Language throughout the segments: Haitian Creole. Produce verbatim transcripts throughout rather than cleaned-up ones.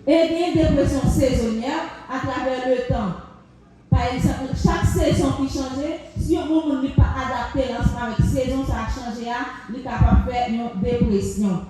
E gen depresyon sezonyè atravè letan. Pa egzanp, chak sezon ki chanje, si yon moun li pa adapte l ansanm avèk sezon sa a chanje a, li kapab fè yon depresyon.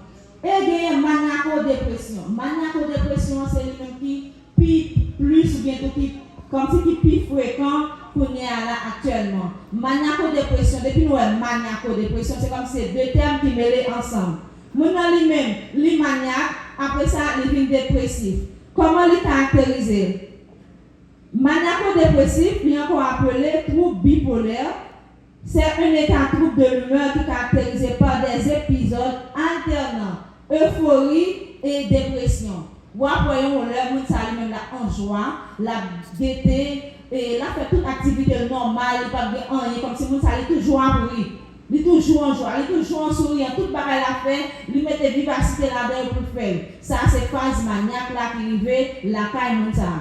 E genyen manyako-depresyon. Manyako-depresyon an se li menm ki pi plis oubyen tou ki kòmsi ki pi frekan kounye a la aktyèlman. Manyako-depresyon, depi nou wè manyako-depresyon, se kòmsi se de tèm ki mele ansanm. Moun nan li menm, li manyak, apre sa, li vin depresif. Kòman li karakterize? Manyako-depresif, li ankò apele twoub bipolè, c'est un état trouble de l'humeur qui est caractérisé par des épisodes alternants, euphorie et dépression. W ap wè yon lè moun sa li menm l ap an jwa, l ap gete, e l ap fè tout aktivite l nòmal, li p ap gen anyen, kòmsi moun sa li toujou ap ri, li toujou an jwa, li toujou an souriyan, tout bagay l ap fè, li mete vivasite ladan yo pou l fè l. Sa a se faz manyak la ki rive lakay moun sa a.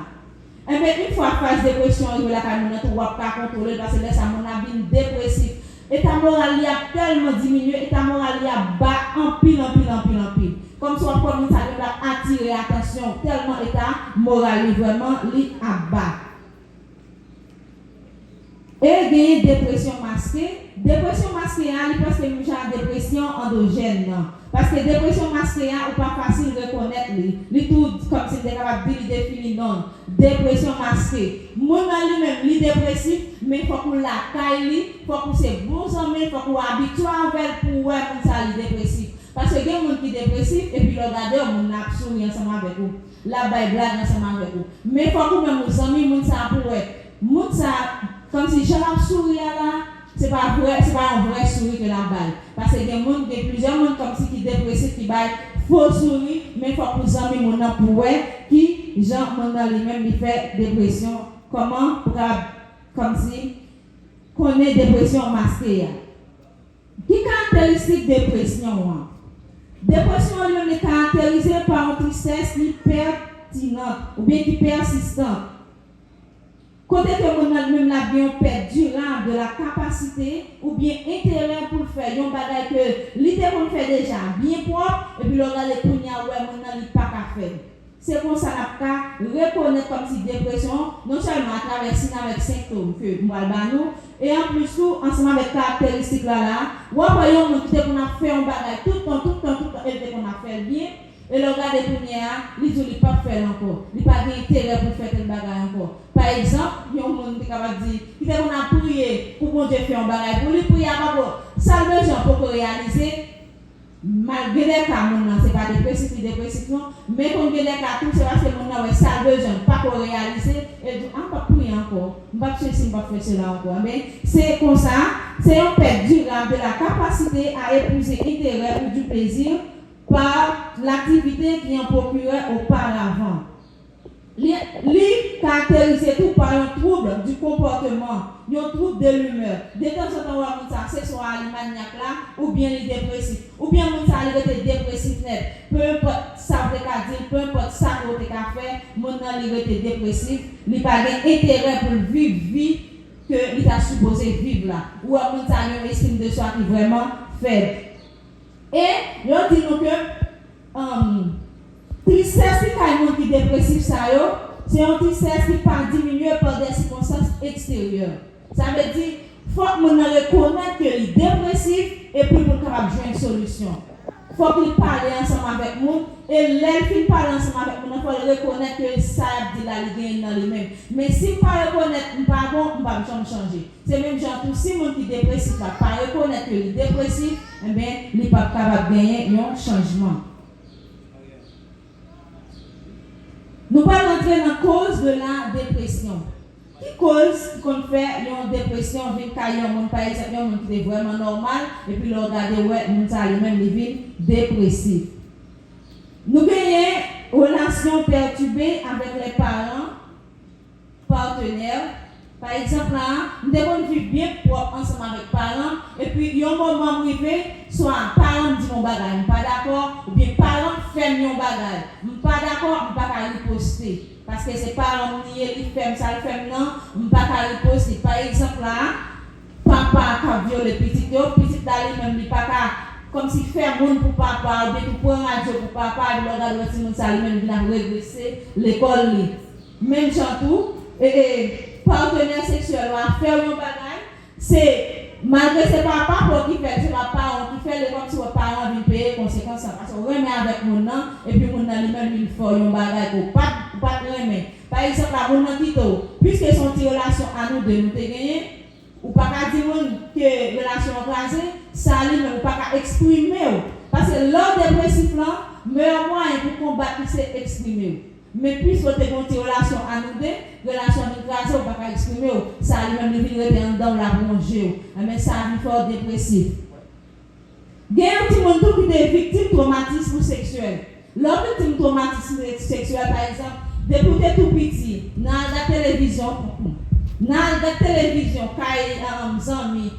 Enben, yon fwa faz depresyon an rive lakay moun nan tou, w ap ka kontwole l, paske lè sa a moun nan ap vin depresif. Eta moral li ap tèlman diminye, eta moral li ap ba anpil, anpil, anpil, anpil. Kòmsi w ap wè moun sa li menm l ap atire atansyon, tèlman eta moral li vrèman li ap ba. E genyen depresyon maske. Depresyon maske a, li prèske menm jan ak depresyon andojèn nan. Paske depresyon maske a, ou pa fasil rekonèt li. Li tou, kòmsi m te kapab di, li defini non l. Depresyon maske. Moun nan li menm, li depresif, men fòk ou lakay li, fòk ou se bon zanmi l, fòk ou abitye avè l pou w wè moun sa li depresif. Paske gen moun ki depresif, epi lè w gade yo, moun nan ap souri ansanm avèk ou. L ap bay blag ansanm avèk ou. Men fòk ou menm ou zanmi moun sa a pou w wè. Moun sa a, kòmsi jan l ap souri a la, se pa vrè, se pa yon vrè souri ke l ap bay. Paske gen moun, gen plizyè moun kòmsi ki depresif, ki bay fo souri, men fòk ou zanmi moun nan pou w wè ki jan moun nan li menm li fè depresyon. Kòman pou kapab, kòmsi, konnen depresyon maske a. Ki karakteristik depresyon an? Depresyon an li menm li karakterize pa yon tristès ki pètinant oubyen ki pèsistan. Kote ke moun nan li menm l ap gen yon pèt dirab de la kapasite oubyen enterè pou l fè yon bagay ke li te konn fè deja byen pwòp, epi lè w gade kounye a, ou wè moun nan li pa ka fè l. Se konsa n ap ka rekonèt kòmsi depresyon, non sèlman atravè siy avèk sentòm ke m pral ba nou, e anplis tou, ansanm avèk karakteristik la la, w ap wè yon moun ki te konn ap fè yon bagay tout tan, tout tan, tout tan, e l te konn ap fè l byen, e lè w gade kounye a, li di w li p ap fè l ankò. Li pa gen enterè pou l fè tèl bagay ankò. Pa egzanp, yon moun te kapab di, ki te konn ap priye pou Bondye fè yon bagay pou li, priye a poko, sa l bezwen an poko reyalize, Mal, gen de ka moun nan se pa depresif li depresif non, men konn gen de ka tou se paske moun nan wè sa l bezwen l pako reyalize, e l di, a, m p ap priye ankò, m p ap fè sesi, m p ap fè sela ankò. Enben, se konsa, se yon pèt dirab de la capacité à éprouver intérêt ou du plaisir par l'activité qui en procurait auparavant. Li, li karakterize tou pa yon twoub di konpòteman, yon twoub de limè. Detanzantan w wè moun sa a, se swa li manyak la, oubyen li depresif, oubyen moun sa a li rete depresif nèt. Penenpòt sa w te ka di l, penenpòt sa ke w te ka fè, moun nan li rete depresif, li pa gen enterè pou l viv vi ke li ta sipoze viv la. Ou wè moun sa a gen yon estim de swa ki vrèman fèb. E yo di nou ke, um, tristès ki kay moun ki depresif sa yo, se yon tristès ki pa diminye pa de sikonstans eksteryè. Sa vle di, fòk moun nan rekonèt ke li depresif epi pou l kapab jwenn solisyon. Fòk li pale ansanm avèk moun, e lè l fin pale ansanm avèk moun nan, fò l rekonèt ke sa y ap di la, li genyen nan li menm. Men si m pa rekonèt m pa bon, m p ap janm chanje. Se menm jan tou, si moun ki depresif la pa rekonèt ke li depresif, enben, li p ap kapab genyen yon chanjman. Nou pral rantre nan koz de la depresyon. Ki koz ki konn fè yon depresyon vin kay yon moun, pa egzanp, yon moun ki te vrèman nòmal, epi lè w gade, w wè moun sa a li menm li vin depresif? Nou genyen relasyon pètibe avèk lè paran, patenè. Pa egzanp la, m te konn viv byen pwòp ansanm avèk paran, epi yon moman m rive, swa paran m di m yon bagay, m pa dakò, oubyen paran m fè m yon bagay, m pa dakò, m pa ka riposte. Paske se paran m li ye, li fè m sa l fè m nan, m pa ka riposte. Pa egzanp la, papa k ap vyole pitit yo, pitit la li menm li pa ka kòmsi fè moun pou papa, oubyen tou pran radyo pou papa, epi lè w gade wè timoun sa li menm vin ap regrese lekòl li. Menm jan tou, e, e, patenè seksyèl ou a fè w yon bagay, se malgre se pa papa w ki fè l, se pa paran w ki fè l, e kòmsi wè paran an vin peye konsekans lan, paske w renmen avèk moun nan, epi moun nan li menm vin fè w yon bagay ke w pa t, ou pa t renmen. Pa egzanp la, moun nan kite w, piske se yon ti relasyon a nou de nou te genyen, ou pa ka di moun ke relasyon an kraze, sa li menm ou pa ka eksprime w. Paske lè w depresif lan, meyè mwayen pou konbat li se eksprime w. Men piske w te gen yon ti relasyon a nou de, relasyon an vin kraze, ou pa ka eksprime w. Sa li menm li vin rete anndan w, l ap wonje w. Enben sa vin fè w depresif. Gen yon timoun tou ki te viktim twomatism seksyèl. Lè w viktim twomatism seksyèl, pa egzanp, depi w te tou piti, nan al gad televizyon, nan al gad televizyon kay, um, zanmi,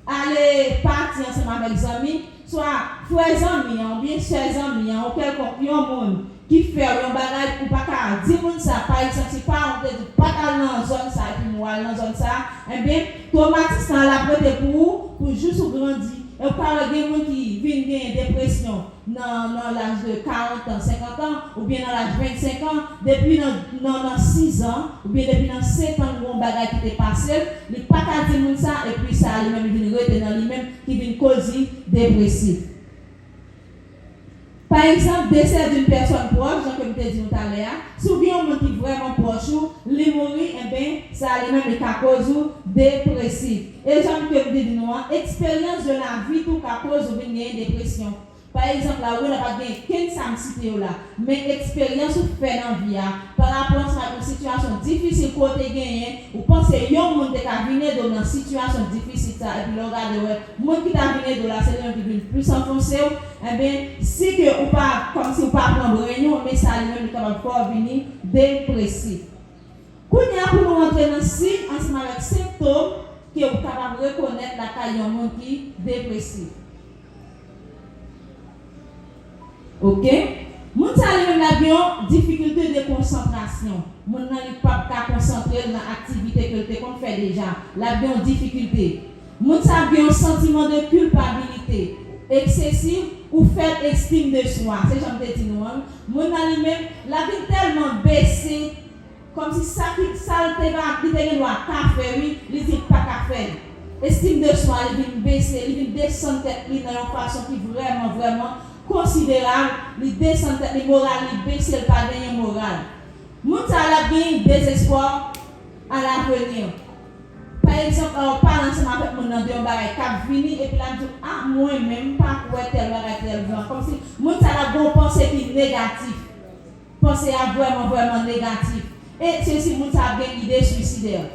ale pati ansanm avèk zanmi, swa frè zanmi an oubyen sè zanmi an, ou kèlkonk yon moun ki fè w yon bagay, ou pa ka di moun sa, pa egzanp, si paran w te di w pa t al nan zòn sa epi m al nan zòn sa, enben, twomatism lan l ap rete pou ou, pou jis ou grandi. E ou ka wè gen moun ki vin gen depresyon nan, nan laj de karant an, senkant an, oubyen nan laj vennsenk an, depi nan, nan, nan sis an, oubyen depi nan sèt an, gen yon bagay ki te pase l, li pa ka di moun sa, epi sa li menm li vin rete nan li menm, ki vin koz li depresif. Pa egzanp, décès d'une personne proche, jan ke m te di nou talè a, si w gen yon moun ki vrèman pwòch ou, li mouri, enben, sa li menm li ka koz ou depresif. E jan ke m te di nou an, eksperyans de lavi tou ka koz ou vin genyen depresyon. Pa egzanp la, wi, la pa t gen kenn sa m site yo la, men eksperyans ou fè nan vi a, pa rapò ansanm ak yon sitiyasyon difisil ke w te genyen, ou panse yon moun te ka vin ede w nan sitiyasyon difisil sa, epi lè w gade, wè, moun ki ta vin ede w la, se li menm ki vin plis anfonse w, enben, si ke ou pa, kòmsi ou pa pran brenn ou, enben, sa li menm li kapab fè w vini depresif. Kounye a, pou nou rantre nan siy ansanm avèk sentòm ke ou kapab rekonèt lakay yon moun ki depresif. Oke? Moun sa li menm l ap gen yon difikilte de konsantrasyon. Moun nan li p ap ka konsantre l nan aktivite ke l te konn fè deja. L ap gen yon difikilte. Moun sa ap gen yon santiman de kilpabilite eksesif ou fèb estim de swa. Se jan m te di nou an. Moun nan li menm, l ap vin tèlman bese, kòmsi sa ki, sa l te va, li te gen dwa ka fè, wi, li di l pa ka fè l. Estim de swa li vin bese, li vin desann tèt li nan yon fason ki vrèman, vrèman konsiderab. Li desann tèt li, moral li bese, l pa genyen moral. Moun sa l ap gen dezespwa a laveni. Pa egzanp, lè w pale ansanm avèk moun nan de yon bagay k ap vini, epi l ap di w, a, mwen menm, m pa kwè tèl bagay, tèl jan. Kòmsi moun sa l ap gen yon panse ki negatif. Panse a vrèman, vrèman negatif. E se si moun sa ap gen ide swisidè.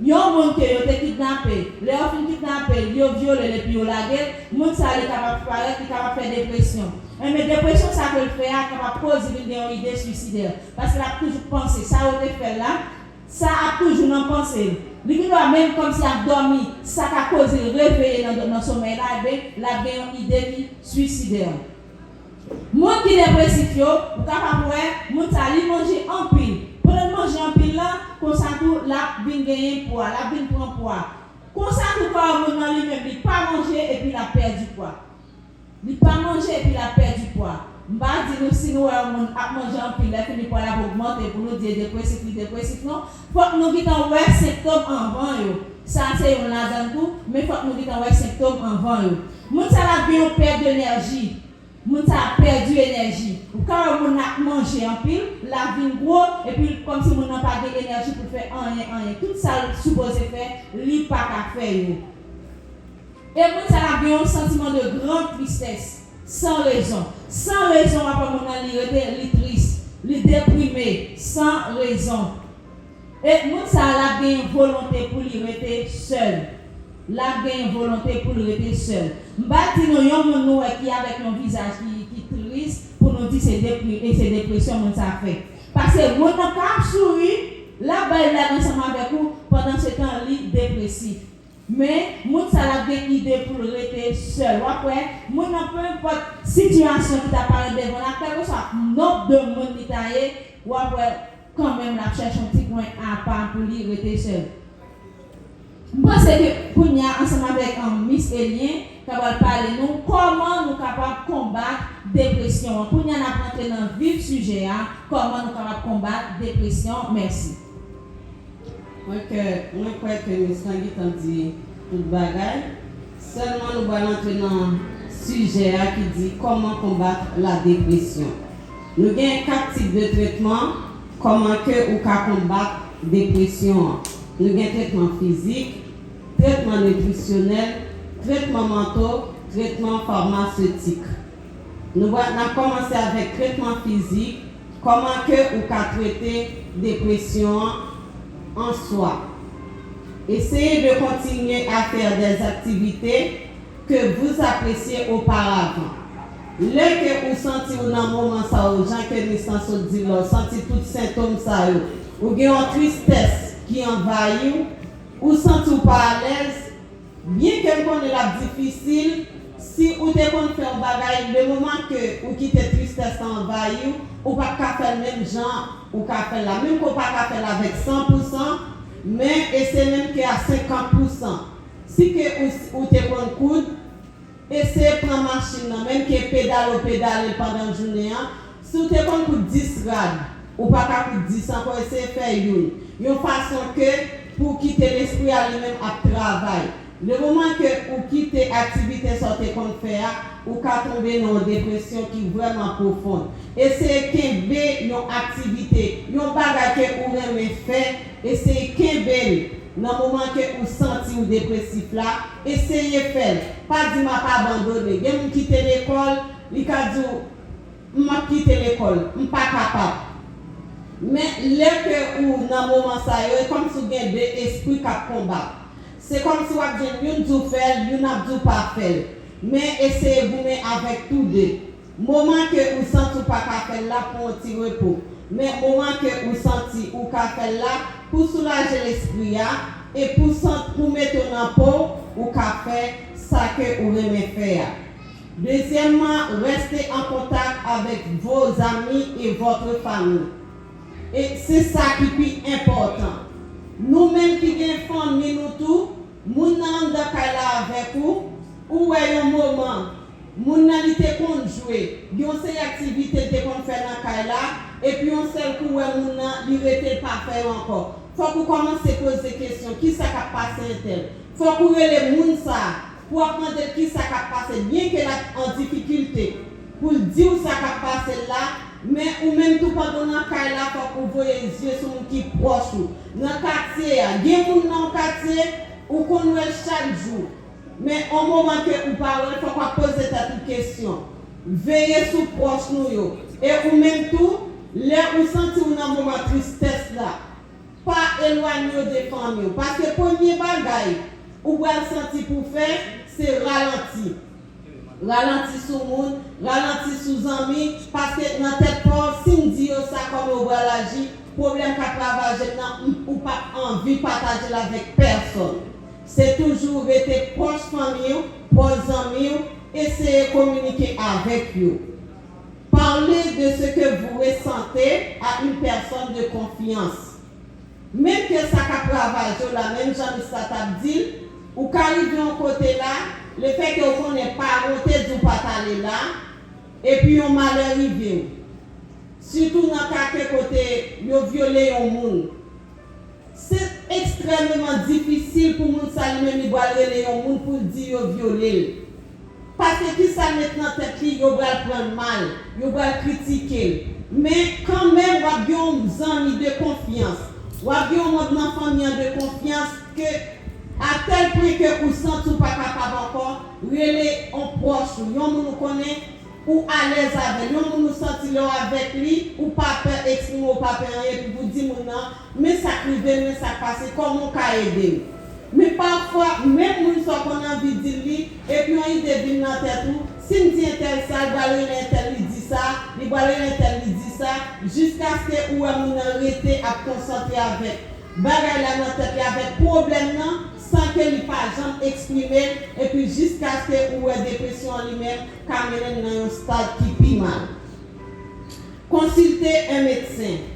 Yon moun ke yo te kidnape, lè yo fin kidnape l, yo vyole l epi yo lage l, moun sa li kapab parèt, li kapab fè depresyon. Enben, depresyon sa ke l fè a kapab koz li vin gen yon ide swisidè. Paske l ap toujou panse sa yo te fè l la, sa ap toujou nan panse l. Li gen dwa menm kòmsi ap dòmi, sa ka koz li reveye nan, nan somèy la, enben, l ap gen yon ide ki swisidè. Moun ki depresif yo, ou kapab wè, moun sa li manje anpil. Pandan l manje anpil la, konsa tou, l ap vin genyen pwa, l ap vin pran pwa. Konsa tou, ou ka wè moun nan li menm, li pa manje epi l ap pèdi pwa. Li pa manje epi l ap pèdi pwa. M pa di nou si nou wè yon moun ap manje anpil, lè fini pwa l ap ogmante pou nou di e depresif, li depresif, non. Fòk nou gentan wè sentòm anvan yo. Sa se youn ladan l tou, men fòk nou gentan wè sentòm anvan yo. Moun sa l ap gen yon pèt de enèji. Moun sa ap pèdi enèji. Ou ka wè moun nan ap manje anpil, l ap vin gwo, epi kòmsi moun nan pa gen enèji pou l fè anyen, anyen. Tout sa l sipoze fè, li pa ka fè yo. E moun sa l ap gen yon santiman de gran tristès, san rezon. San rezon, w ap wè moun nan li rete, li tris, li deprime, san rezon. E moun sa a, l ap genyen volonte pou li rete sèl. L ap genyen volonte pou l rete sèl. M pa di nou yon moun nou wè ki avèk yon vizaj ki, ki tris pou nou di se depri-, e se depresyon moun sa a fè. Paske moun nan ka ap souri, l ap bay blag ansanm avèk ou, pandansetan li depresif. Men, moun sa l ap gen ide pou l rete sèl. W ap wè, moun nan, penenpòt sitiyasyon ki ta parèt devan l la, kèlkeswa nonb de moun li ta ye, w ap wè, kanmenm, l ap chèche yon ti kwen apa pou li rete sèl. M panse ke kounye a, ansanm avèk, um, Miss Elien, Pral pale nou kòman nou kapab konbat depresyon an. Kounye a n ap rantre nan vif sijè a, kòman nou kapab konbat depresyon. Mèsi. Mwen kè, mwen kwè ke Miss Tanguy t ap di tout bagay. Sèlman nou pral antre nan sijè a ki di kòman konbat la depresyon. Nou gen kat tip de tretman, kòman ke ou ka konbat depresyon an. Nou gen tretman fizik, tretman nitrisyonèl, tretman manto, tretman famasetik. Nou va, n ap kòmanse avèk tretman fizik, kòman ke ou ka trete depresyon an an swa. Essayez de continuer à faire des activités que vous appréciez auparavant. Lè ke ou santi ou nan moman sa yo, jan ke Miss lan sot di la, ou santi tout sentòm sa yo, ou gen yon tristès ki anvayi w, ou santi w pa alèz, byen ke m konnen l ap difisil, si ou te konn fè yon bagay, le moman ke ou kite tristès la anvayi w, ou p ap ka fè l menm jan ou ka fè l la. Menm ke w pa ka fè l avèk san pou san, men eseye menm ke a senkant pou san. Si ke ou, ou te konn koud, eseye pran machin nan, menm ke pedale ou pedale l pandan jounen an. Si w te konn koud dis rad, ou pa ka koud dis ankò, eseye fè youn. Yon fason ke pou w kite lespri a li menm ap travay. Le moman ke ou kite aktivite sa w te konn fè a, ou ka tonbe nan yon depresyon ki vrèman pwofon. Eseye kenbe yon aktivite, yon bagay ke ou renmen fè, eseye kenbe l nan moman ke ou santi w depresif la, eseye fè l. Pa di m ap abandone. Gen moun kite lekòl, li ka di w, m ap kite lekòl, m pa kapab. Men lè ke ou nan moman sa yo, e kòmsi w gen de espri k ap konbat. Se kòmsi w ap jwenn youn di w fè l, youn ap di w pa fè l. Men eseye goumen avèk tou de. Moman ke ou santi w pa ka fè l la, pran yon ti repo. Men moman ke ou santi ou ka fè l la, pou soulaje lespri a, e pou sant, pou mete w nan po w, ou ka fè sa ke ou renmen fè a. Dezyèmman, restez en contact avec vos amis et votre famille. E se sa ki pi enpòtan. Nou menm ki gen fanmi nou tou, moun nan anndan kay la avèk ou, ou wè yon moman, moun nan li te konn jwe, gen yon seri aktivite l te konn fè nan kay la, epi yon sèl kou ou wè moun nan li rete l pa fè yo ankò. Fòk ou kòmanse poze kesyon, kisa k ap pase entèl? Fòk ou rele moun sa a, pou w ap mande l kisa k ap pase, byen ke l ap an difikilte, pou l di w sa k ap pase l la, men ou menm tou pandan w nan kay la, fòk ou voye zye sou moun ki pwòch ou. Nan katye a, gen moun nan yon katye, ou konn wè l chak jou, men yon moman ke ou pa wè l, fòk w ap poze tèt ou kesyon. Veye sou pwòch nou yo. E ou menm tou, lè ou santi w nan moman tristès la, pa elwanye w de fanmi w. Paske premye bagay ou pral santi pou fè, se ralanti. Ralanti sou moun, ralanti sou zanmi, paske nan tèt pa w, si m di yo sa, kòman yo pral aji, pwoblèm k ap ravaje m nan, m, ou p ap anvi pataje l avèk pèsòn. Se toujou rete pwòch fanmi w, pwòch zanmi w, eseye kominike avèk yo. Parlez de ce que vous ressentez à une personne de confiance. Menm ke sa k ap ravaje w la, menm jan Miss la t ap di l, ou ka rive yon kote la, lefètke ou konnen paran w te di w pa t ale la, epi yon malè rive w. Sitou nan ka ke kote yo vyole yon moun. Se ekstrèmeman difisil pou moun sa li menm li pral rele yon moun pou l di yo vyole l. Paske kisa l met nan tèt li, yo pral pran l mal, yo pral kritike l. Men kanmenm, w ap gen yon zanmi de konfyans, w ap gen yon manm nan fanmi an de konfyans ke, a tèl pwen ke ou santi w pa kapab ankò, rele yon pwòch ou, yon moun ou konnen ou alèz avè l, yon moun ou santi lè w avèk li, ou pa pè eksprime w, ou pa pè anyen, epi pou di moun nan, men sa k rive m, men sa k pase, kòman w ka ede m? Men pafwa, menm moun sa w konn anvi di l li, epi yon ide vin nan tèt ou, si m di entèl sa, l pral rele entèl li di sa, li pral rele entèl li di sa, jiskaske ou wè moun nan rete ap konsantre avèk bagay la nan tèt li, avèk pwoblèm nan, san ke li pa janm eksprime l, epi jiskaske ou wè depresyon an li menm ka mennen l nan yon stad ki pi mal. Consultez un médecin.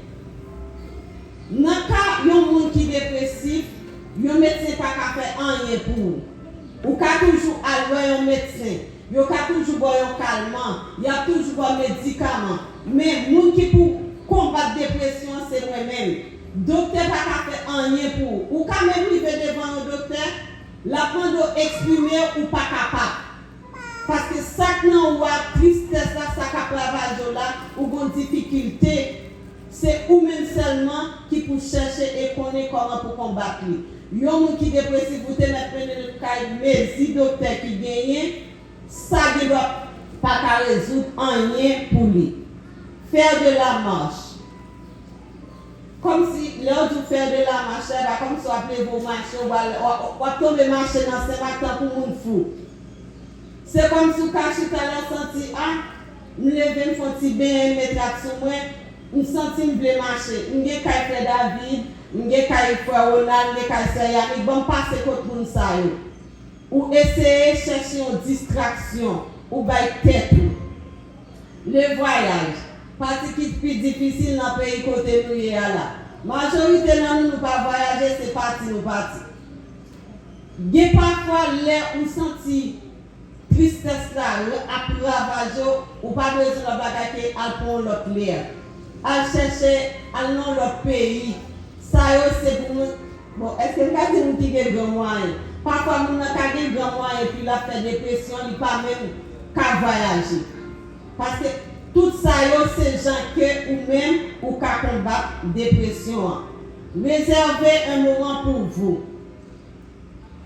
Nan ka yon moun ki depresif, yon medsen pa ka fè anyen pou ou. Ou ka toujou al wè yon medsen, yo ka toujou ba w yon kalman, y ap toujou ba w medikaman. Men, moun ki pou konbat depresyon an, se mwen menm. Doktè pa ka fè anyen pou ou. Ou ka menm rive devan yon doktè, l ap mande w eksprime w, ou pa kapab. Paske sa k nan ou a, tristès la, sa k ap ravaje w la, ou gon difikilte, se ou menm sèlman ki pou chèche e konnen kòman pou konbat li. Yon moun ki depresif, ou te mèt mennen l kay mezi doktè ki genyen, sa gendwa pa ka rezoud anyen pou li. Faire de la marche. Kòmsi, lè yo di w faire de la marche, se pa kòmsi w ap leve w mache, w al, w ap, w ap tonbe mache nan Senmak tankou moun fou. Se kòmsi w ka chita la, w santi, a, m leve, m fè yon ti benyen, m met rad sou mwen, m santi m vle mache. M gen kay Frè David, m gen kay Frè Ronald, m gen kay Sè Yannick, ban m pase kot moun sa yo. Ou eseye chèche yon distraksyon, ou bay tèt ou. Le vwayaj, pati ki pi difisil nan peyi kote nou ye a la. Majorite nan nou, nou pa vwayaje, se pati nou pati. Gen pafwa lè ou santi tristès la ap ravaje w, ou pa bezwen lòt bagay ke al pran yon lòt lè. Al chèche, al nan yon lòt peyi. Sa yo se pou moun. Bon, èske m ka di moun ki gen gran mwayen? Pafwa moun nan ka gen gran mwayen, epi l ap fè depresyon, li pa menm ka vwayaje. Paske tout sa yo se jan ke ou menm ou ka konbat depresyon an. Réservez un moment pour vous.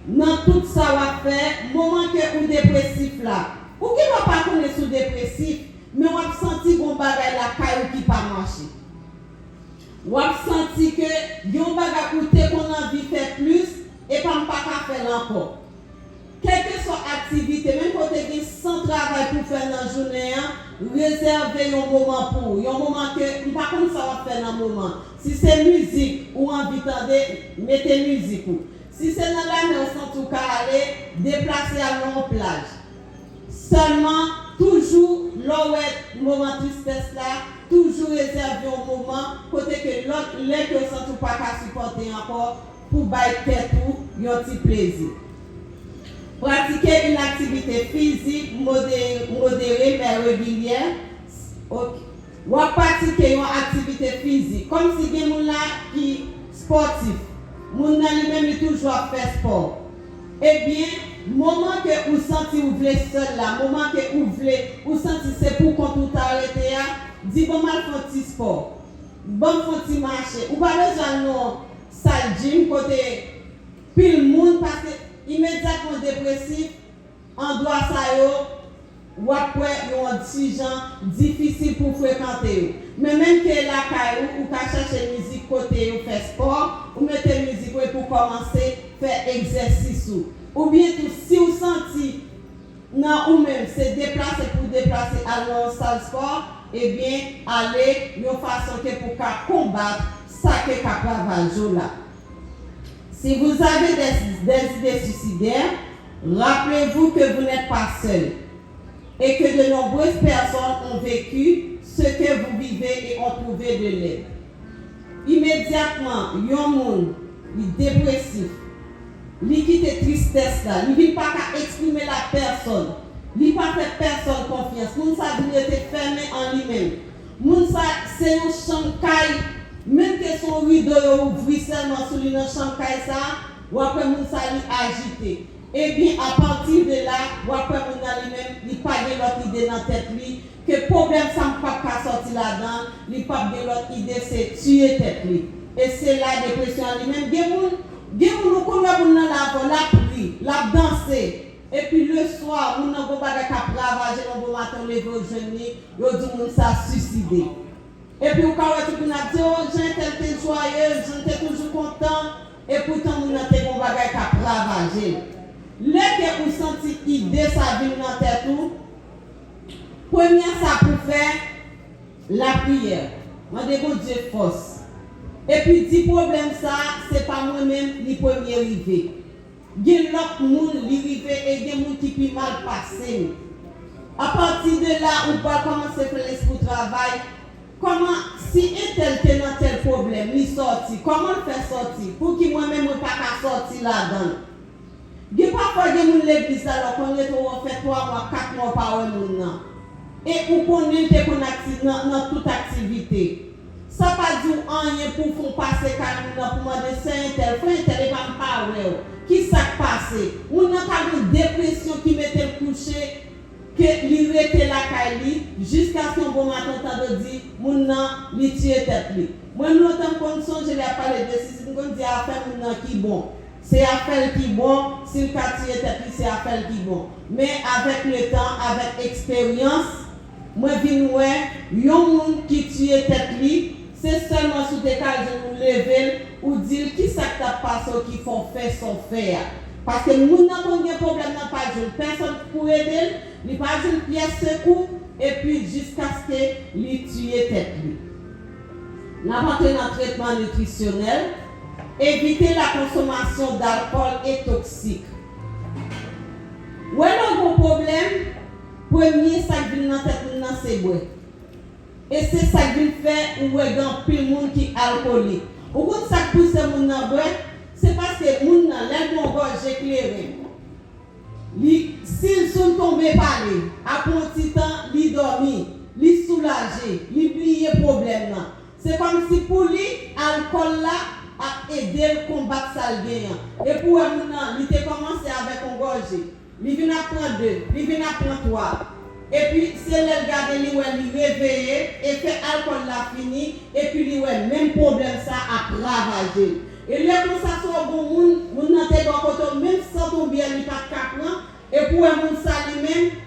Nan tout sa w ap fè, moman ke ou depresif la, ou gendwa pa konnen si w depresif, men w ap santi gon bagay lakay ou ki pa mache. W ap santi ke gen yon bagay ou te konn anvi fè plis, epa m pa ka fè l ankò. Kèlkeswa aktivite, menm ke w te gen san travay pou fè nan jounen an, rezève yon moman pou ou. Yon moman ke m pa konn sa w ap fè nan moman. Si se mizik ou anvi tande, mete mizik ou. Si se nan lamè w santi w ka ale, deplase al nan yon plaj. Sèlman, toujou, lè w wè moman tristès la, toujou rezève yon moman kote ke lòt lè ke w santi w pa ka sipòte ankò pou bay tèt ou yon ti plezi. Pratiquez une activité physique modérée, modérée mais régulière. Ok. W ap pratike yon aktivite fizik, kòmsi gen moun la ki spòtif, moun nan li menm li toujou ap fè spò. Ebyen, moman ke ou santi ou vle sèl la, moman ke ou vle, ou santi se pou kont ou ta rete a, di, "Ban m al fè yon ti spò, ban m fè yon ti mache." Ou pa bezwen al nan sal gym kote pil moun, paske imedyatman depresif, andwa sa yo, w ap wè yo yon ti jan difisil pou frekante yo. Men menm ke lakay ou, ou ka chèche mizik kote yo fè spò, ou mete mizik ou epi w kòmanse fè egzèsis ou. Oubyen tou, si w santi nan ou menm se deplase pou w deplase al nan yon sal spò, ebyen, ale yon fason ke pou w ka konbat sa ke k ap ravaje w la. Si vous avez des, des idées suicidaires, rappelez-vous que vous n'êtes pas seul et que de nombreuses personnes ont vécu ce que vous vivez et ont trouvé de l'aide. Imedyatman, yon moun, li depresif, li kite tristès la, li vin pa ka eksprime l a pèsòn, li pa fè pèsonn konfyans, moun sa vin rete fèmen an li menm. Moun sa se yon chanm kay, menm ke se yon rido yo ouvri sèlman sou li nan chanm kay sa, w ap wè moun sa li ajite. Ebyen, apati de la, w ap wè moun nan li menm, li pa gen lòt ide nan tèt li, ke pwoblèm sa m p ap ka sòti ladan, li p ap gen lòt ide, se tiye tèt li. E se la depresyon an li menm. Gen moun, gen moun ou konn wè moun nan la avè w, l ap ri, l ap danse. Epi leswa, moun nan gon bagay k ap ravaje l, yon bon maten w leve w jwenn li, yo di moun sa siside. Epi ou ka wè tout moun ap di, "O, jan entèl te jwaye, jan l te toujou kontan," epoutan moun nan te gon bagay k ap ravaje l. Lè ke ou santi ide sa vin nan tèt ou, premye sa pou fè, lapriyè. Mande Bondye fòs. Epi di pwoblèm sa, se pa mwen menm li premye rive. Gen lòt moun li rive e gen moun ki pi mal pase m. Apati de la, ou pral kòmanse fè lespri w travay. Kòman, si entèl te nan tèl pwoblèm, li sòti, kòman l fè sòti? Pouki mwen menm mwen pa ka sòti ladan l? Gen pafwa Pafwa gen moun legliz la, lè w konn rete w fè twa mwa, kat mwa w pa wè moun nan. E ou konnen l te konn akti-, nan, nan tout aktivite. Sa pa di w anyen pou w fè w pase kay moun nan pou mande sè entèl, frè entèl, epa m pa wè w. Kisa k pase? Moun nan ka gen depresyon ki mete l kouche, ke li rete lakay li, jiskaske yon bon maten w tande w di moun nan li tiye tèt li. Mwen m lontan m konn sonje lè y ap pale de sisid, m konn di afè moun nan ki bon. Se afè l ki bon, si l ka tiye tèt li, se afè l ki bon. Men avèk letan, avèk eksperyans, mwen vin wè yon moun ki tiye tèt li, se sèlman si w te ka jwenn ou leve l, ou di l kisa k t ap pase w ki fè w fè sa w fè a. Paske moun nan konn gen pwoblèm nan pa jwenn pèsonn pou ede l, li pa jwenn pyès sekou, epi jiskaske li tiye tèt li. N ap antre nan tretman nitrisyonèl. Evite la consommation d'alcool et toxiques. Wè lè w gen pwoblèm, premye sa k vin nan tèt moun nan se bwè. E se sa k vin fè ou wè gen anpil moun ki alkolik. Ou konn sa k pouse moun nan bwè? Se paske moun nan, lè l gen yon gòje kleren, li, si l, si l tonbe pale, apre yon ti tan, li dòmi, li soulaje, li bliye pwoblèm nan. Se kòmsi pou li, alkòl la ap ede l konbat sa l genyen an. Epi w wè moun nan, li te kòmanse avèk yon gòje, li vin ap pran de, li vin ap pran twa. Epi se lè l gade, li wè li reveye, efè alkòl la fini, epi li wè menm pwoblèm sa ap ravaje l. E lè konsa, si w gon moun, moun nan te bò kote w, menm sant yon byè li pa t ka pran, epi w wè moun sa li menm,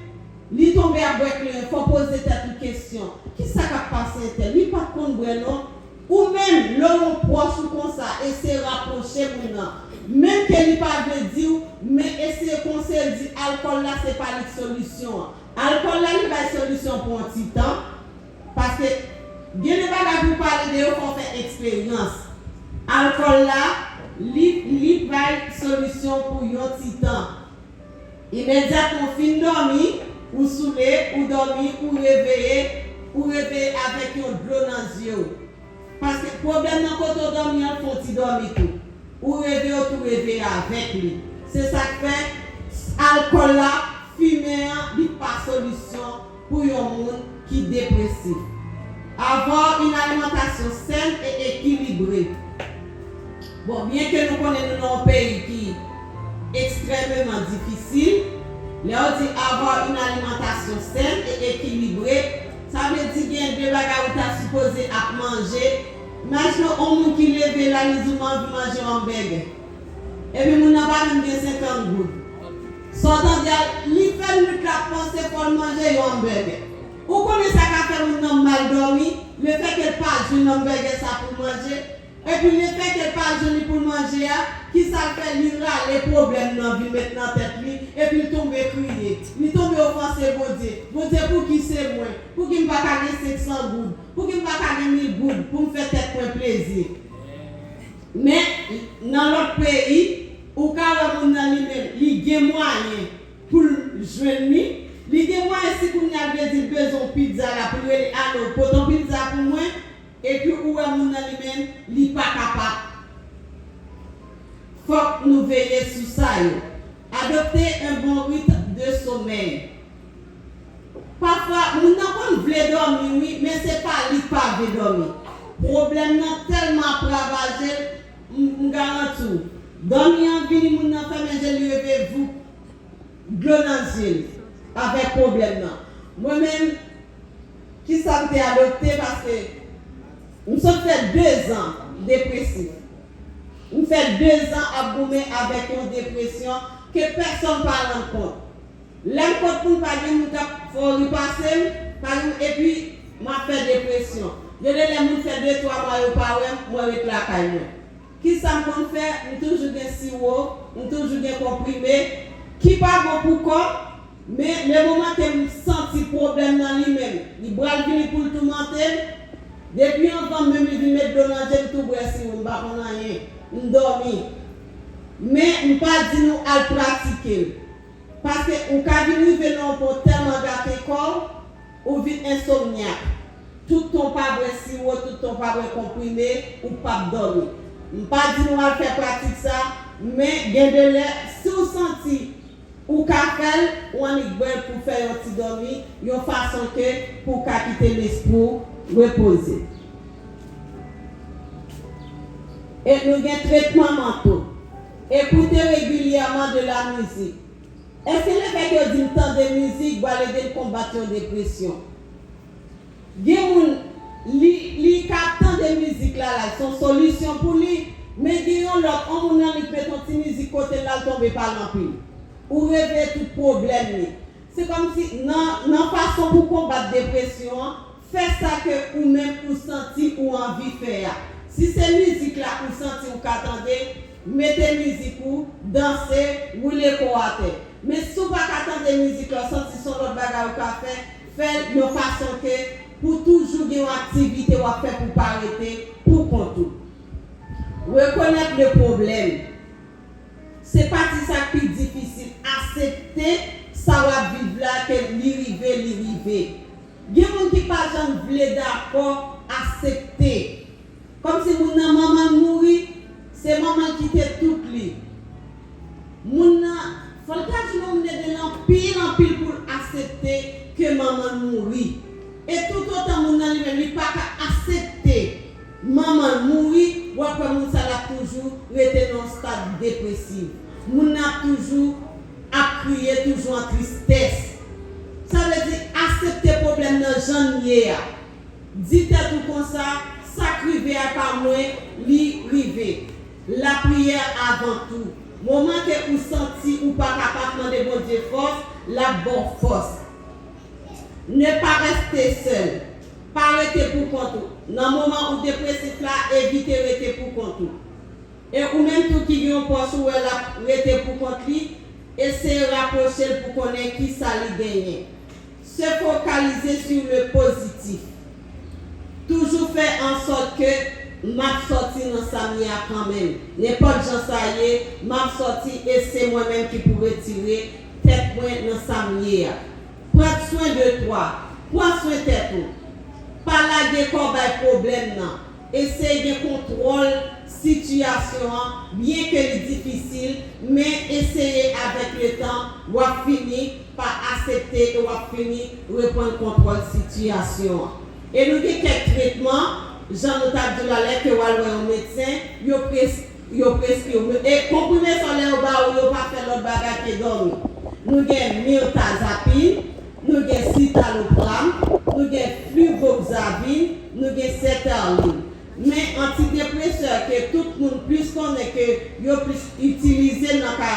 li tonbe ap bwè kleren, fò w poze tèt ou kesyon. Kisa k ap pase entèl? Li pa t konn bwè non. Ou menm, lè w yon pwòch ou konsa, eseye rapwoche moun nan. Menm ke li pa vle di w, men eseye konseye l, di alkòl la se pa li k solisyon an. Alkòl la, li bay solisyon pou yon ti tan, paske gen de bagay pou w pale de yo, fò w fè eksperyans. Alkòl la, li, li bay solisyon pou yon ti tan. Imedyatman w fin dòmi, ou soule, ou dòmi, ou reveye, ou reveye avèk yon dlo nan zye w. Paske pwoblèm nan kote w dòmi an, l fè w ti dòmi tou. Ou reveye, w tou reveye avèk li. Se sa k fè, alkòl la, fimen an, li pa solisyon pou yon moun ki depresif. Avoir une alimentation saine et équilibrée. Bon, byen ke nou konnen nou nan yon peyi ki ekstrèmeman difisil, lè yo di avoir une alimentation saine et équilibrée, sa vle di gen de bagay ou ta sipoze ap manje. Imajine yon moun ki leve la, li di m anvi manje yon anbègè. Epi moun nan pa menm gen senkant goud. Sa w tande a, li fè nwit la ap panse fò l manje yon anbègè. Ou konnen sa ka fè moun nan mal dòmi, lefètke l pa jwenn anbègè sa pou l manje, epi lefètke l pa jwenn li pou l manje a, kisa l fè? Li rale pwoblèm nan vin met nan tèt li, epi l tonbe kriye. Li tonbe ofanse Bondye. Bondye, pouki se mwen? Pouki m pa ka gen senk san goud? Pouki m pa ka gen mil goud pou m fè tèt mwen plezi? Men, nan lòt peyi, ou ka wè moun nan li menm, li gen mwayen pou l jwenn li. Li gen mwayen, si kounye a l vle di l bezwen yon pizza la, pou l rele, "Alo, pote yon pizza pou mwen," epi ou wè moun nan li menm, li pa kapab. Fòk nou veye sou sa yo. Adopter un bon rythme de sommeil. Pafwa, moun nan konn vle dòmi, wi, men se pa li k pa vle dòmi. Pwoblèm nan tèlman ap ravaje l, m, m garanti w. Dòmi an vini, moun nan fèmen je l, li reveye voup, dlo nan zye l, avèk pwoblèm nan. Mwen menm, kisa m te adopte, paske m sot fè dezan depresif. M fè dezan ap goumen avèk yon depresyon ke pèsonn pa rann kont. Lè m kont moun, pa gen moun k ap fè yon ri pase m, pa gen, epi m ap fè depresyon. Gen de lè moun fè de, twa mwa yo pa wè m, mwen ret lakay mwen. Kisa m konn fè? M toujou gen siwo, m toujou gen konprime, ki pa bon pou kò m, men lemoman ke m santi pwoblèm nan li menm, li pral vini pou l toumante m, depi anvan menm li vin met dlo nan je m, tou bwè siwo, m pa konn anyen, m dòmi. Men m pa di nou al pratike l. Paske ou ka vin rive nan yon pwen tèlman gate kò w, ou vin ensomnyak. Tout tan w pa bwè siwo, tout tan w pa bwè konprime, ou p ap dòmi. M pa di nou al fè pratik sa, men gen de lè, si w santi Ou ka fè l, ou annik bwè l pou fè yon ti dòmi, yon fason ke pou w ka kite lespri w repoze. E nou gen tretman manto. Écouter régulièrement de la musique. Èske lefèt yo di m tande mizik pral ede m konbat yon depresyon? Gen moun, li, li ka tande mizik la, la, se yon solisyon pou li, men gen yon lòt, yon moun nan li met yon ti mizik kote l, l al tonbe pale anpil. Ou reveye tout pwoblèm li. Se kòmsi nan, nan fason pou konbat depresyon an, fè sa ke ou menm ou santi ou anvi fè a. Si se mizik la ou santi ou ka tande, mete mizik ou, danse, woule kò w atè. Men si w pa ka tande mizik la, w santi se yon lòt bagay ou ka fè, fè l yon fason ke pou toujou gen yon aktivite w ap fè pou w pa rete pou kont ou. Reconnaître le problème. Se pati sa k pi difisil. Aksepte sa w ap viv la, ke li rive, li rive. Gen moun ki pa janm vle dakò aksepte. Kòmsi moun nan manman l mouri, se manman l ki te tout li. Moun nan, fò l ta di moun nan ede l anpil, anpil pou l aksepte ke manman l mouri. E toutotan moun nan li menm, li pa ka aksepte manman l mouri, w ap wè moun sa l ap toujou rete nan yon stad depresif. Moun nan ap toujou ap kriye, toujou an tristès. Sa vle di, aksepte pwoblèm nan jan l ye a. Di tèt ou konsa, sa k rive a pa mwen, li rive. Lapriyè avan tou. Moman ke ou santi ou pa kapab, mande Bondye fòs, l ap ba w fòs. Ne pas rester seul. Pa rete pou kont ou. Nan moman ou depresif la, evite rete pou kont ou. E ou menm tou ki gen yon pwòch ou wè l ap rete pou kont li, eseye rapwoche l pou konnen kisa li genyen. Se focaliser sur le positif. Toujou fè an sòt ke m ap sòti nan sa m ye a kanmenm. Nenpòt jan sa ye, m ap sòti e se mwen menm ki pou retire tèt mwen nan sa m ye a. Prendre soin de toi. Pran swen tèt ou. Pa lage kò w bay pwoblèm nan. Eseye gen kontwòl sitiyasyon an, byenke li difisil, men eseye avèk letan, w ap fini pa aksepte e w ap fini reprann kontwòl sitiyasyon an. E nou gen kèk tretman, jan nou t ap di w la, lè ke w al wè yon medsen, yo pres-, yo preskri w. E konprime sa lè yo ba ou, yo pa fè lòt bagay ke dòmi. Nou gen mirtazapine, nou gen citalopram, nou gen fluvoxavine, nou gen sertraline. Men antidepresè ke tout moun plis konnen, ke yo plis itilize nan ka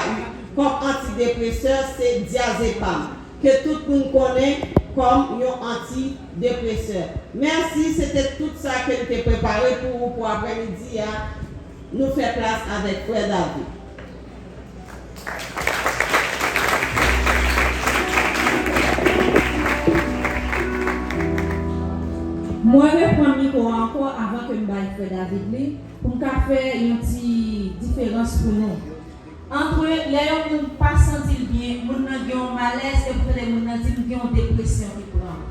kòm antidepresè, se diazepam, ke tout moun konnen kòm yon antidepresè. Mèsi, se te tout sa ke m te prepare pou ou pou aprèmidi a. Nou fè plas avèk frè David. Mwen reprann mikwo a ankò avan ke m bay frè David li, pou m ka fè yon ti diferans pou nou. Antre lè yon moun pa santi l byen, moun nan gen yon malèz, e pou tande moun nan di m gen yon depresyon ki pran m.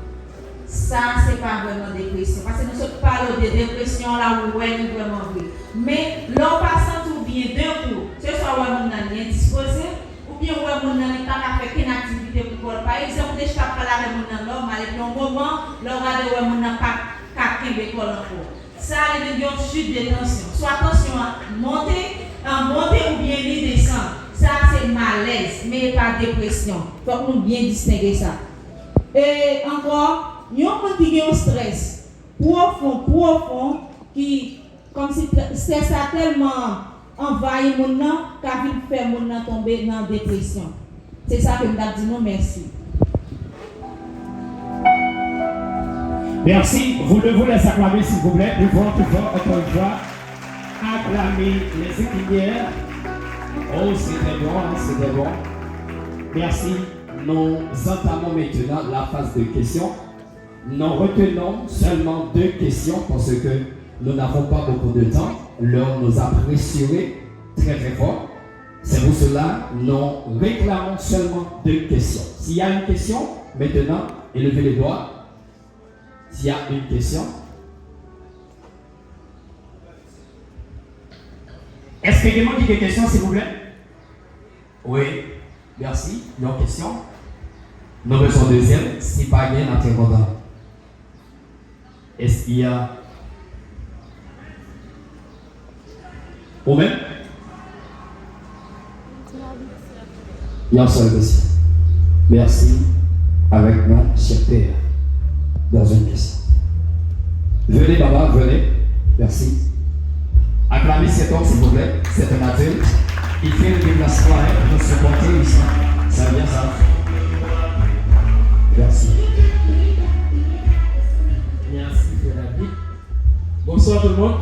Sa, se pa vrèman depresyon. Paske nou sot pale w de depresyon la, ou wè li vrèman vre. Men, lè w pa santi w byen, de kou, se swa w wè moun nan li endispoze, oubyen w wè moun nan li pa ka fè kenn aktivite pou kò l. Pa egzanp, ou te chita ap pale avèk moun nan nòmal, epi yon moman, lè w gade, w wè moun nan pa ka kenbe kò l ankò. Sa li vin gen yon chute de tansyon. Swa tansyon an monte, an monte oubyen li desann. Sa se malèz, men e pa depresyon. Fòk nou byen distenge sa. E ankò, yon moun ki gen yon strès pwofon, pwofon, ki kòmsi tr-, strès la tèlman anvayi moun nan, ka vin fè moun nan tonbe nan depresyon. Se sa ke m t ap di nou, mèsi. Merci. Vous devez les acclamer, s'il vous plaît. Plus fort, plus fort, encore une fois. Acclamez les équipes. Oh, c'était bon, hein, c'était bon. Merci. Nous entamons maintenant la phase de questions. Nous retenons seulement deux questions parce que nous n'avons pas beaucoup de temps. L'heure nous a pressurés très, très fort. C'est pour cela nous réclamons seulement deux questions. S'il y a une question, maintenant, élevez les doigts. S'il y a une question. Èske gen moun ki gen kesyon, silvouplè? Wi, mèsi. Yon kesyon. Nou bezwen dezyèm. Si pa gen, n ap trè kontan. Èske y a Ou menm? Yon sèl kesyon. Merci. Avec nous, chèpè. Dans une question. Venez, papa, venez. Merci. Acclamez cet homme, s'il vous plaît. C'est un adulte. Il fait le déplacement, hein, pour nous supporter ici. C'est bien ça. Merci. Merci, frère David. Bonswa tout moun.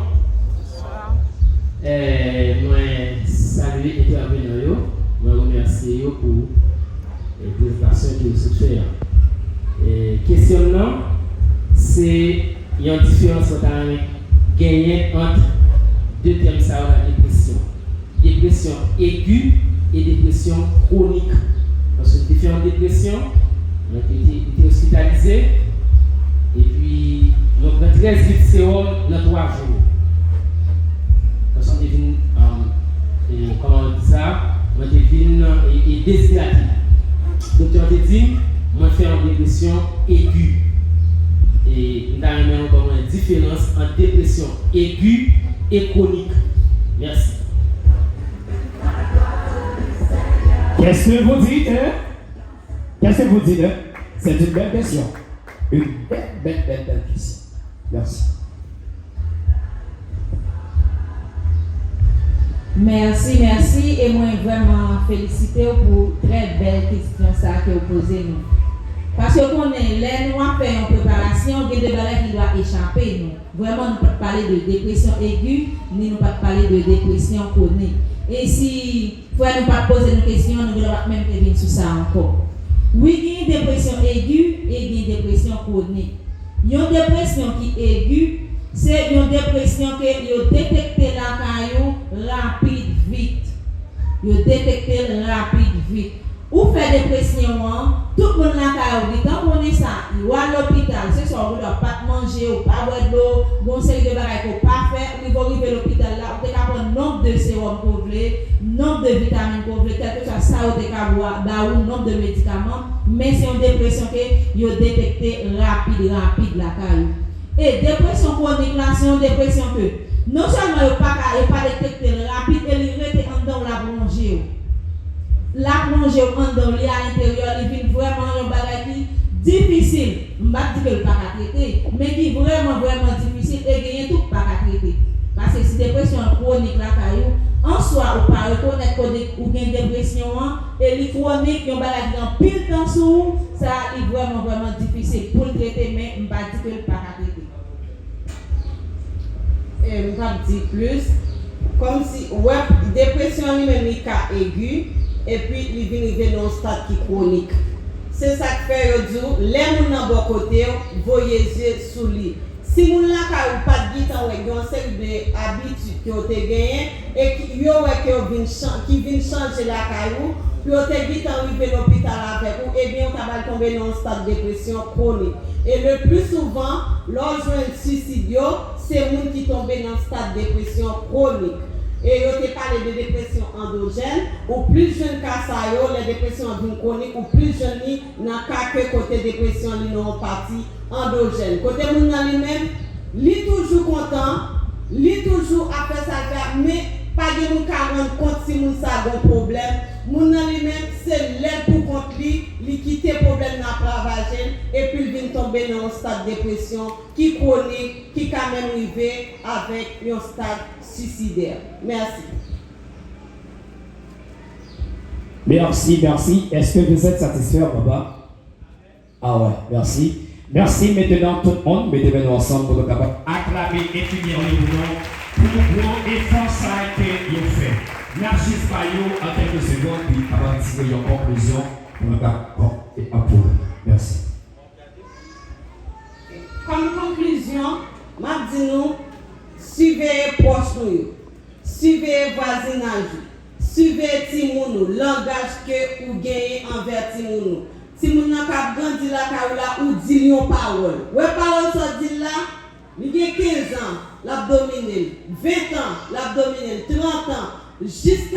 Eh, mwen salye entèvenan yo. Mwen remèsye yo pou, eh, prezantasyon ke yo sot fè a. Eh, kesyon m nan, se yon diferans mwen ta renmen genyen ant de tèm sa yo la, depresyon. Depresyon egi e depresyon kwonik. Paske m te fè yon depresyon, mwen te, te, te ospitalize, epi mwen pran trèz lit sewòm nan twa jou. Paske m te vin, um, e, kòman yo di sa, mwen te vin, e, e, dezidrate. Doktè an te di m, mwen fè yon depresyon egi. E m ta renmen ou ban mwen diferans ant depresyon egi e kwonik. Mèsi. Qu'est-ce que vous dites, hein? Qu'est-ce que vous dites, hein? C'est une belle question. Une belle, belle, belle, belle question. Merci. Mèsi, mèsi, e mwen vrèman felisite w pou trè bèl kesyon sa ke w poze nou. Paske w konnen, lè nou ap fè yon preparasyon, gen de bagay ki dwa echape nou. Vrèman, nou pa t pale de depresyon egi, ni nou pa t pale de depresyon kwonik. E si frè nou pa t poze nou kesyon, nou genlè pa t menm te vin sou sa ankò. Wi, gen depresyon egi e gen depresyon kwonik. Yon depresyon ki egi, se yon depresyon ke yo detekte lakay ou rapid vit. Yo detekte l rapid vit. Ou fè depresyon an, tout moun lakay ou gentan konnen sa. Ou al lopital, se sa ou genlè pa t manje, ou pa bwè dlo, gon seri de bagay ke w pa fè, rive w rive lopital la, ou te ka pran nonb de sewòm ke w vle, nonb de vitamin ke w vle, kèlkeswa sa yo te ka bwa, ba ou, nonb de medikaman, men se yon depresyon ke yo detekte rapid, rapid lakay ou. E depresyon kwonik la, se yon depresyon ke non sèlman yo pa ka, yo pa detekte l rapid, e li rete anndan w, l ap wonje w. L ap wonje w anndan w, li alenteryè, li vin vrèman yon bagay ki difisil. M p ap di ke l pa ka trete, men ki vrèman, vrèman difisil, e genyen tou k pa ka trete. Paske si depresyon an kwonik lakay ou, answa ou pa rekonèt ke ou gen depresyon an, e li kwonik, yon bagay ki gen anpil tan sou ou, sa a, li vrèman, vrèman difisil pou l trete, men m pa di ke l pa ka trete. E m p ap di plis. Kòmsi, w wè, depresyon an li menm, li ka egi, epi li vin rive nan yon stad ki kwonik. Se sa k fè yo di w, lè moun nan bò kote w, voye zye sou li. Si moun lakay ou pa t gentan wè gen yon seri de abitid ke w te genyen, e ki, yo wè ke yo vin chan-, ki vin chanje lakay ou, pou yo te gentan rive lopital avèk ou, ebyen, ou ta pral tonbe nan yon stad depresyon kwonik. E le pli souvan, lè w jwenn swisid yo, se moun ki tonbe nan stad depresyon kwonik. E yo te pale de depresyon andojèn, ou plis jwenn ka sa yo, lè depresyon an vin kwonik, ou plis jwenn li nan ka ke kote depresyon li nan yon pati andojèn. Kote moun nan li menm, li toujou kontan, li toujou ap fè sa l fè a, men pa gen moun ka rann kont si moun sa gon pwoblèm. Moun nan li menm, se lè l pou kont li, li kite pwoblèm nan ap ravaje l, epi l vin tonbe nan yon stad depresyon ki kwonik, ki ka menm rive avèk yon stad swisidè. Mèsi. Merci, merci. Est-ce que vous êtes satisfait, papa? Ah ouais, merci. Merci. Maintenant, tout le monde, mete men nou ansanm pou nou kapab aklame enfimyè yo pou nou, pou gwo efò sa a ke yo fè. N ap jis ba yo an kèlke segonn, pi kapab tire yon konklizyon pou nou kapab apwouve. Mèsi. Kòm konklizyon, m ap di nou, siveye pwòch nou yo. Siveye vwazinaj ou. Siveye timoun ou, langaj ke ou genyen anvè timoun ou. Timoun nan k ap grandi lakay ou la, ou di l yon pawòl. Wè pawòl sa w di l la, li gen kenz an, l ap domine l. Ven an, l ap domine l. Trant an, jiska